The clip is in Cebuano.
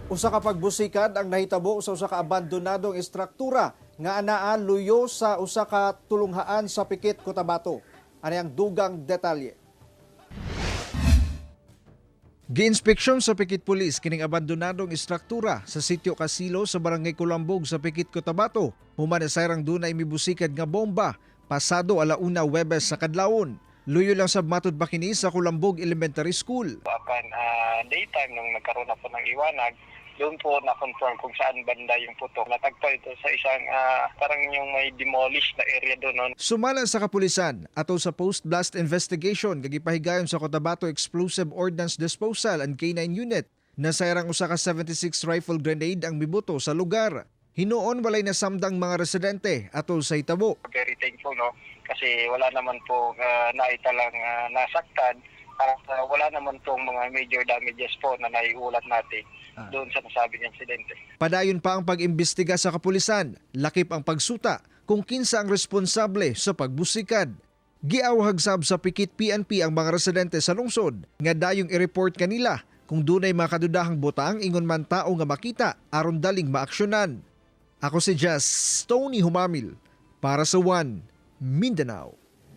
Usa ka pagbusikad ang nahitabo sa usa ka abandonadong estruktura nga anaa luyo sa usa ka tulunghaan sa Pikit, Cotabato. Ani ang dugang detalye. Giinspeksyon sa Pikit Police kining abandonadong estruktura sa sitio Kasilo sa Barangay Kulambog sa Pikit, Cotabato. Human nasayrang dunay mibusikad nga bomba pasado 1:00 Webes sa kadlawon. Luyo lang sab matud pa kini sa Kulambog Elementary School. Upon daytime, nung nagkaroon na po ng iwanag, doon po na-confirm kung saan banda yung putok. Natagpo ito sa isang parang yung may demolish na area doon. No? Sumala sa kapulisan atol sa post-blast investigation nga gipahigayon sa Cotabato Explosive Ordnance Disposal and K9 Unit, nasayrang usa ka 76 rifle grenade ang mibuto sa lugar. Hinuon walay nasamdang mga residente atol sa hitabo. Very thankful, no? Kasi wala naman po naitalang nasaktan at wala naman pong mga major damages po na naiulat natin doon sa nasabing insidente. Padayon pa ang pag-imbestiga sa kapulisan, lakip ang pagsuta kung kinsa ang responsable sa pagbusikad. Giawhag sab sa Pikit PNP ang mga residente sa lungsod nga dayong i-report kanila kung dunay mga kadudahang butang ingon man tao nga makita aron daling maaksyonan. Ako si Jazz Tony Humamil para sa One Mindanao.